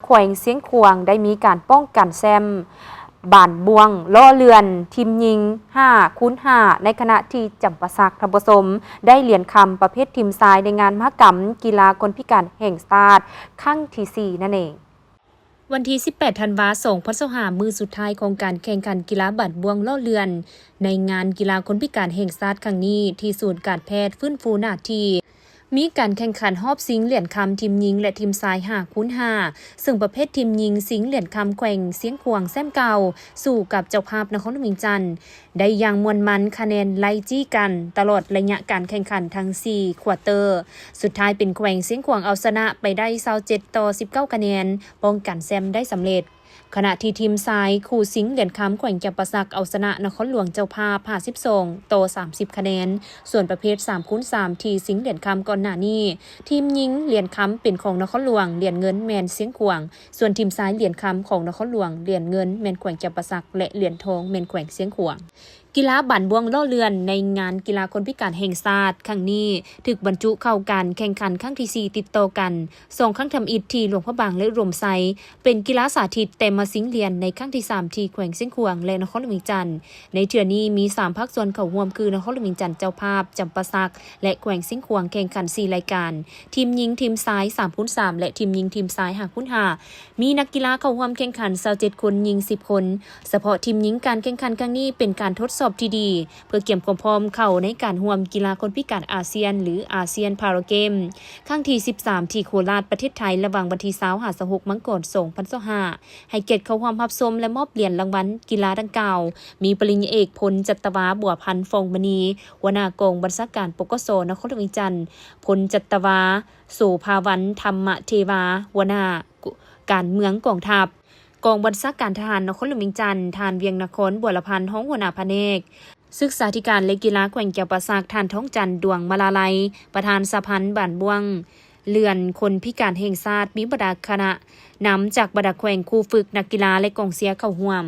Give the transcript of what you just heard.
ແຂວງຊຽງຂວາງໄດ້ມີການປ້ອງກັນແຊ້ມບານບ້ວງລໍ້ເລື່ອນທີມຍິງຫ້າຄູນຫ້າ ໃນຂະນະທີ່ຈຳປາສັກ ທ່ານຜູ້ຊົມ ໄດ້ຫຼຽນຄຳປະເພດທີມຊາຍໃນງານມະຫະກຳກິລາຄົນພິການແຫ່ງຊາດຄັ້ງທີສີ່ນັ້ນເອງ. ວັນທີສິບແປດ ທັນວາ ສອງພັນຊາວຫ້າ ມື້ສຸດທ້າຍຂອງການແຂ່ງຂັນກິລາບານບ້ວງລໍ້ເລື່ອນ ໃນງານກິລາຄົນພິການແຫ່ງຊາດຄັ້ງນີ້ ທີ່ສູນການແພດຟື້ນຟູໜ້າທີ່ ມີການແຂ່ງຂັນຮອບຊິງຫຼຽນຄຳທີມຍິງ ແລະ ທີມຊາຍຫ້າຄູນຫ້າ ເຊິ່ງປະເພດທີມຍິງຊິງຫຼຽນຄຳແຂວງຊຽງຂວາງແຊ້ມເກົ່າ ສູ້ກັບເຈົ້າພາບນະຄອນຫຼວງວຽງຈັນ ໄດ້ຢ່າງມ່ວນມັນ, ຄະແນນໄລ່ຈີ້ກັນຕະຫຼອດໄລຍະການແຂ່ງຂັນທັງສີ່ຄວາເຕີ. ສຸດທ້າຍເປັນແຂວງຊຽງຂວາງເອົາຊະນະໄປໄດ້ ຊາວເຈັດຕໍ່ສິບເກົ້າຄະແນນ, ປ້ອງກັນແຊ້ມໄດ້ສຳເລັດ. ຂະນະທີ່ທີມຊາຍຄູ່ຊິງຫຼຽນຄຳແຂວງຈຳປາສັກເອົາຊະນະນະຄອນຫຼວງເຈົ້າພາບ ຫ້າສິບສອງຕໍ່ສາມສິບຄະແນນ. ສ່ວນປະເພດສາມຄູນສາມທີ່ຊິງຫຼຽນຄຳກ່ອນໜ້ານີ້, ທີມຍິງຫຼຽນຄຳເປັນຂອງນະຄອນຫຼວງ, ຫຼຽນເງິນແມ່ນຊຽງຂວາງ. ສ່ວນທີມຊາຍຫຼຽນຄຳຂອງນະຄອນຫຼວງ, ຫຼຽນເງິນແມ່ນແຂວງຈຳປາສັກ ແລະ ຫຼຽນທອງແມ່ນແຂວງຊຽງຂວາງ. ກິລາບານບ້ວງລໍ້ເລື່ອນໃນງານກິລາຄົນພິການແຫ່ງຊາດຄັ້ງນີ້ ຖືກບັນຈຸເຂົ້າການແຂ່ງຂັນຄັ້ງທີສີ່ຕິດຕໍ່ກັນ ສອງຄັ້ງທຳອິດທີ່ຫຼວງພະບາງ ແລະ ອຸດົມໄຊ, ເປັນກິລາສາທິດແຕ່ມາຊິງຫຼຽນໃນຄັ້ງທີສາມທີ່ແຂວງຊຽງຂວາງ ແລະ ນະຄອນຫຼວງວຽງຈັນ. ໃນເທື່ອນີ້ມີສາມພາກສ່ວນເຂົ້າຮ່ວມ ຄື ນະຄອນຫຼວງວຽງຈັນເຈົ້າພາບ, ຈຳປາສັກ ແລະ ແຂວງຊຽງຂວາງ ແຂ່ງຂັນສີ່ລາຍການ, ທີມຍິງທີມຊາຍສາມຄູນສາມ ແລະ ທີມຍິງທີມຊາຍຫ້າຄູນຫ້າ ມີນັກກິລາເຂົ້າຮ່ວມແຂ່ງຂັນຊາວເຈັດຄົນ, ຍິງສິບຄົນ. ສະເພາະທີມຍິງ, ການແຂ່ງຂັນຄັ້ງນີ້ເປັນການທົດສອບທີ່ດີ ເພື່ອກຽມຄວາມພ້ອມເຂົ້າໃນການຮ່ວມກິລາຄົນພິການອາຊຽນ ຫຼື ອາຊຽນພາຣາເກມ ຄັ້ງທີສິບສາມ ທີ່ໂຄລາດ ປະເທດໄທ ລະຫວ່າງວັນທີຊາວ ຫາ ຊາວຫົກ ມັງກອນ ສອງພັນຊາວຫ້າ. ໃຫ້ກຽດເຂົ້າຮ່ວມຮັບຊົມ ແລະ ມອບຫຼຽນລາງວັນກິລາດັ່ງກ່າວ ມີປະລິນຍາເອກ ພົນຈັດຕະວາ ບົວພັນ ຟອງມະນີ ຫົວໜ້າກອງບັນຊາການ ປກສ ນະຄອນຫຼວງວຽງຈັນ, ພົນຈັດຕະວາ ໂສພາວັນ ທຳມະເທວາ ຫົວໜ້າການເມືອງກອງທັບ ກອງບັນຊາການທະຫານນະຄອນຫຼວງວຽງຈັນ, ທ່ານ ວຽງນະຄອນ ບົວລະພັນ ຮອງຫົວໜ້າພະແນກສຶກສາທິການ ແລະ ກິລາແຂວງຈຳປາສັກ, ທ່ານ ທອງຈັນ ດວງມະລາໄລ ປະທານສະຫະພັນບານບ້ວງເລື່ອນຄົນພິການແຫ່ງຊາດ, ມີບັນດາຄະນະນຳຈາກບັນດາແຂວງ, ຄູຝຶກ, ນັກກິລາ ແລະ ກອງເຊຍເຂົ້າຮ່ວມ.